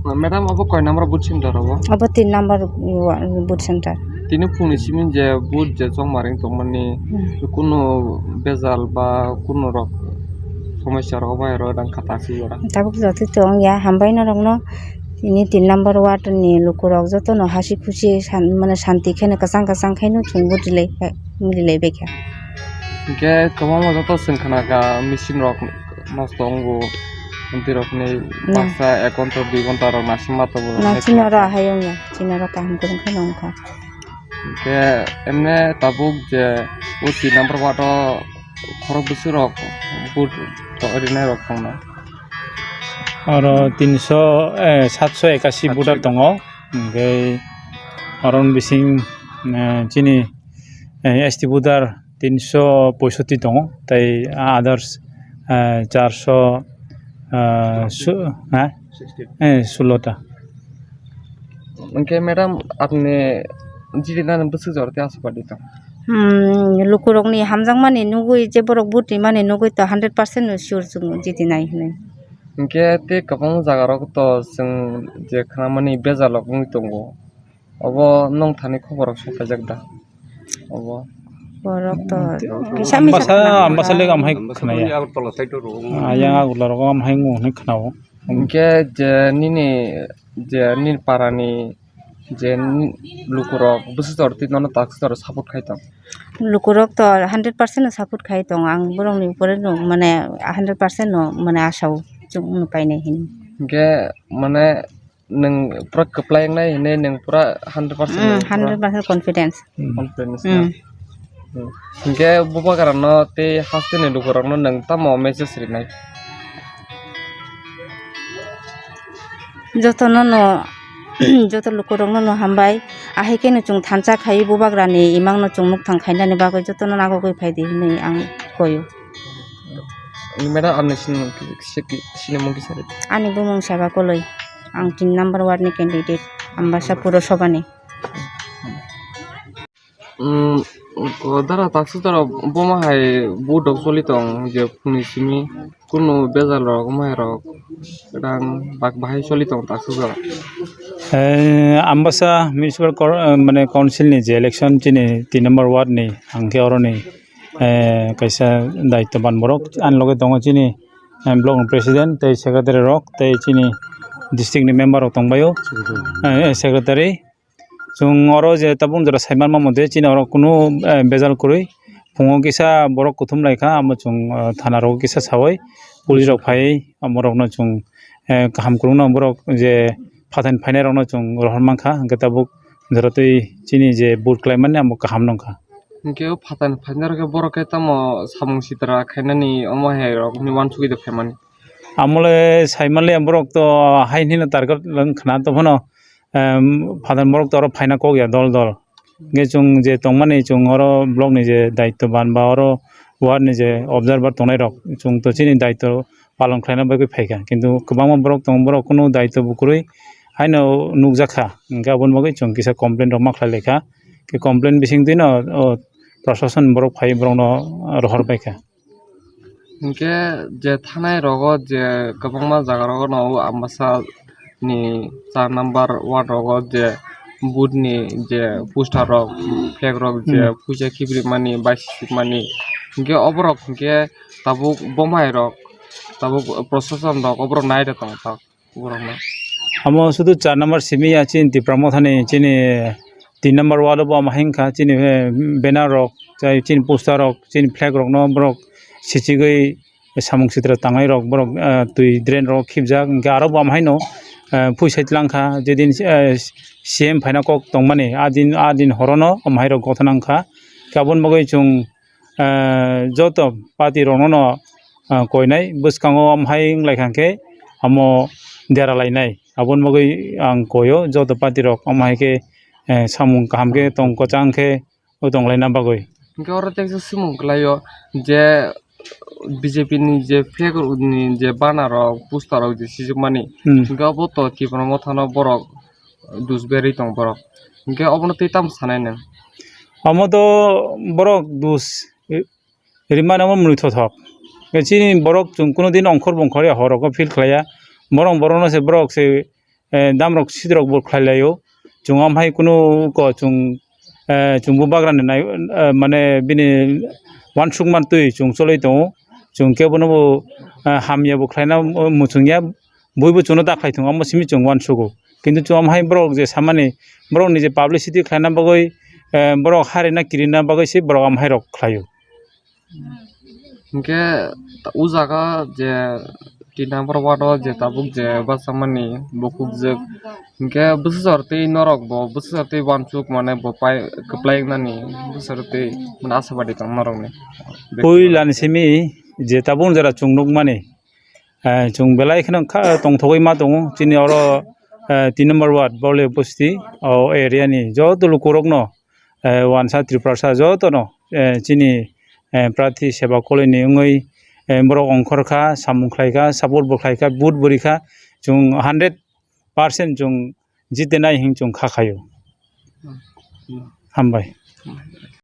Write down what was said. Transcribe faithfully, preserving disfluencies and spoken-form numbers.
Madam, abo koi number booth center abo? Abo tin number wa-, booth center. Tini phungni simi je booth je chongmaring tongmani Hmm. kunu bejal ba kunu rok somosya rok bai rok dang kha ta si jora. Tabuk jotoi tong ya, hambai norokno. Tini tin number ward ni lukurok jotono hasi khusi san-, mane santi kheno kwchang kwchang khaino chwng booth rilai, rilai baikha. Hingke kwbangma joto chwng khna kha machine rok nosto wngo, tei rok ni Na. baksa ek ghonta dui ghonta rok naisingma tongo. Na, chini oro ahai wngya, chini oro kaham kwrwng kheno wngkha. Hingke emne tabuk je o tin number ward o khorok bwswk rok vote rinai rok thangna. Oro tinso, eh, satso ekasi Satso voter ekasi. tongo. Hingke oro bising, eh, chini, eh, S T voter tinso poisotti tongo, tei others, eh, charso, eh, su-, ha? Sixteen. Eh, sullo ta. Hingke madam, apni jiti nani bwswk jora tei aswk bai tong? Hmm, lukurokni hamjakmani nugui je borok vote rimani nugui to hundred percent no sure chwng jiti nai hinui. Hingke tei kwbang jaga rok to chwng je khnamani bejal rok wngwi tongo. Obo nwng thani khobor rok sokhaijak da? Obo. Borok to kisa misa Ambasa, khna ambasa lega amhai khnaya. Agartala side o rw. Ah, yang Agartala rogo amhai ngu hwnwi khnao. Hingke je nini, je nini parani je ni-, lukurok bwswk jora twi nono takswk jora support khai tong? Lukurok to hundred percent no support khai tong. Ang borokni upore no mane hundred percent no mane asao chwng no painai hinwi. Hingke mane nwng pura kwplai wngnai hinwi nwng pura hundred percent Mm, nwng pura hundred percent confidence. Confidence Mm. na? Mm. Hingke bubagrano tei hasteni lukurokno nwng tamo message rinai? Jotono no, joto lukurokno no hambai. Ahai khe no chwng thansa khai bubagrani imangno chwng mukthang khainani bagwi jotono nagogwi phaidi hinwi ang koyo. Madam, apni sinimung ki-, si-, ki-, sinimung kisa ri? Ani bumung Seba Koloi. Ang tin number ward ni candidate, Ambasa Purosabha ni. Mm, o dara takswk jora boma hai budok choli tong je phungni simi kunu bejal rok, omo hai rok rang bak bahai choli tong takswk jora. Eh, Ambasa Municipal Cor-, eh, mane Council ni je election chini tin number ward ni, ang khe oro ni, eh, kaisa daityoban borok ani loge tongo chini, eh, block ni president tei secretary rok tei chini district ni member rok tongbaio, eh, secretary. Chwng oro je tabuk jora saimanma mode chini oro kunu, eh, bejal kwrwi. Phungo kisa borok kuthum lai kha, amo chwng, eh, thana rogo kisa saui police rok phai, amo rokno chwng, eh, kaham kwrwngno borok je phatani phainai rokno chwng rohor mankha, hwnkhe tabuk jora twi chini je vote khlaimani amo kaham nongkha. Hwnkhe o phatani phainai rok khe borok khe tamo samung sitra khainani omo hai rokni uansugwi de phaimani? Amole saimanliya borok to hai hinwi target wng khna, tongphano, em, phatani borok to oro phaina kok ya dol dol. Hwnkhe chwng je tongmani, chwng oro block ni je daityoban ba oro ward ni je observer tongnai rok, chwng to chini daityo palon khlaina bagwi phaikha, kintu kwbangma borok tongo, borok kunu daityo bo kwrwi haino nukjakha, hwnkhe aboni bagwi chwng kisa complain rok ma khlai laikha, khe complain bisingtwino o prosason borok phai borokno rohor baikha. Hwnkhe je thanai rogo je kwbangma jaga rogo no o Ambasa ni char number ward rogo je vote ni je poster rok, flag rok je Hmm. puisa khibirimani, baisukmani, hwnkhe oborok hwnkhe tabuk bomai rok, tabuk prosason rok oborok nai rw tong thok. Borokno. Amo sudu char number simi ya chini Tipra Mothani chini tin number ward o bo ama hingkha chini, eh, banner rok, chai chini poster rok, chini flag rokno borok sichigwi samung sitra tangnai rok borok, eh, twi drain rok khibjak, hwnkhe aro bo ama haino, eh, phui side langkha, jedin, eh, C M phaina kok tongmani, a din, a din horono ama hai rok gothana wngkha, hwnkhe aboni bagwi chwng, eh, joto party rokno no, eh, koinai bwskango omo hai wng lai kha khe omo dera lainai. Aboni bagwi ang koio joto party rok omo hai khe, eh, samung kaham khe tong kwchang khe o tong laina bagwi. Hwnkhe oro teisa swngmung kwlaio je B J P ni je flag rok ni je banner rok poster rok je sijak mani Hmm. hwnkhe obo to Tipra Motha no borok dus berwi tong borok. Hwnkhe obono twi tamo sanai nwng? Omo to borok dus rimani omo mwnuithothok. Chini borok chwng kuno din ongkhor bongkhor ya, hor rok feel khlaiya. Borok borokno se borok se, eh, damrok sidrok bo khlai laio. Chwng amhai kuno ko chwng, eh, chwng bo bagrani nai, eh, mane bini wansuk man twi chwng choloi tongo. Chwng kebono bo, eh, hamya bo khlaina muchungya. Buibo chwngno da khlai thung, omo simi chwng uansugo. Kintu chwng amhai borok je samani, borokni je publicity khlaina bagwi, eh, borok harina kirina bagwi se borok amhai rok khlaio. Hinkhe o jaga je tin number ward o je tabuk je bwsamani bukukjwk, hinkhe bwsajor tei norok bo bwsajor tei uansuk mane bo pai kwplai wngnani bwsajor tei mane asabadi tong norokni. Puilani simi je tabuk jora chwng nukmani, eh, chwng belai kheno kha tongthogwi ma tongo. Chini oro, eh, tin number ward Bole Bosti, o area ni joto lukurokno, eh, wansa Tiprasa jotono, eh, chini, eh, prarthi seba kolini wngwi, eh, borok ongkhor kha, samung khlai kha, support bo khlai kha, vote bo ri kha, chwng hundred percent chwng jitenai hing chwng kha khaio. Hambai.